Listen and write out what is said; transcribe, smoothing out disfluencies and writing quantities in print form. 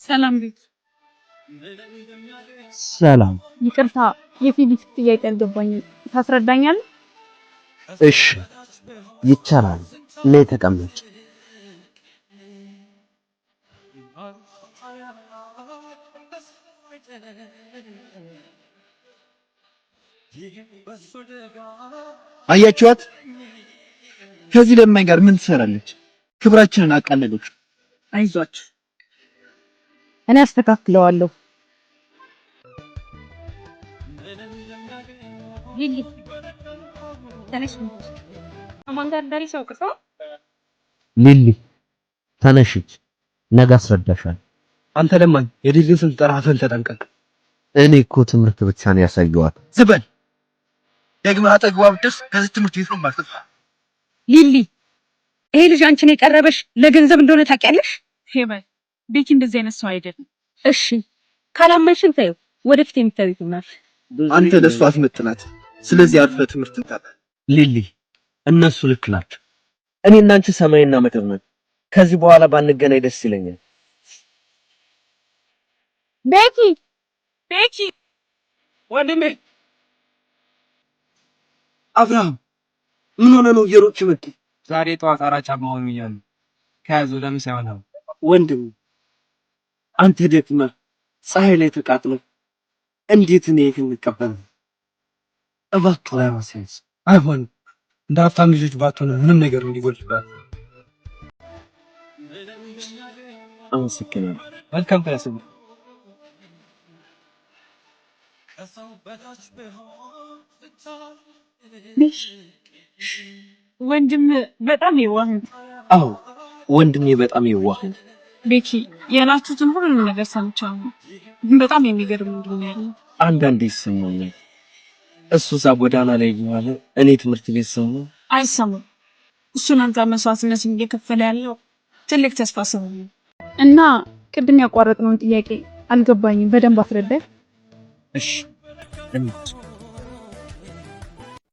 ሰላም ቤት። ሰላም። ይቅርታ፣ የፊዚክስ ጥያቄ አልገባኝም። ታስረዳኛለህ? እሺ፣ ይቻላል። ነይ ተቀመጭ። አያችኋት? ከዚህ ለማኝ ጋር ምን ትሰራለች? ክብራችንን አቃለለች። አይዟችሁ፣ እኔ አስተካክለዋለሁ። ሊሊ ተነሽ። ከማን ጋር እንዳለሽ አውቅሰው። ሊሊ ተነሽች፣ ነገ አስረዳሻለሁ። አንተ ለማኝ፣ የሊሊን ስም ስትጠራ አፍህን ተጠንቀቅ። እኔ እኮ ትምህርት ብቻ ነው ያሳየኋት። ዝም በል። ደግመህ አጠገቧ ብትደርስ ከዚህ ትምህርት ቤት ነው የማስጠፋ። ሊሊ፣ ይሄ ልጅ አንቺን የቀረበሽ ለገንዘብ እንደሆነ ታውቂያለሽ? ሄበል፣ ቤኪ እንደዚህ አይነት ሰው አይደለም። እሺ፣ ካላመንሽን ተይው፣ ወደፊት የሚታዩት ይሆናል። አንተ ለእሷ አትመጥናት። ስለዚህ አርፈህ ትምህርት ታጠና። ሊሊ፣ እነሱ ልክ ናቸው። እኔ እና አንቺ ሰማይና ምድር ነን። ከዚህ በኋላ ባንገናኝ ደስ ይለኛል። ቤኪ፣ ቤኪ፣ ወንድሜ አብርሃም፣ ምን ሆነ ነው እየሮጥሽ መጣህ? ዛሬ ጠዋት አራጫ መሆኑኛል ከያዘው ለምን ሳይሆን ወንድም፣ አንተ ደክመህ ፀሐይ ላይ ተቃጥለህ እንዴት እኔ የት እንቀበል? እባክህ ላይ አይሆንም። እንደ ሀብታም ልጆች ባትሆን ምንም ነገር እንዲጎልባት። አመሰግናለሁ። መልካም class። ወንድም በጣም የዋህ ነው። አዎ፣ ወንድሜ በጣም የዋህ ነው። ቤኪ፣ ያላችሁትን ሁሉንም ነገር ሰምቻለሁ። በጣም የሚገርም እንደሆነ ያለው አንዳንዴ ይሰማኛል። እሱ እዛ ጎዳና ላይ እየዋለ እኔ ትምህርት ቤት ሰው አይሰማም። እሱን አንተ መስዋዕትነት እየከፈለ ያለው ትልቅ ተስፋ ሰው ነው። እና ቅድም ያቋረጥነውን ጥያቄ አልገባኝም። በደንብ አስረዳኝ። እሺ።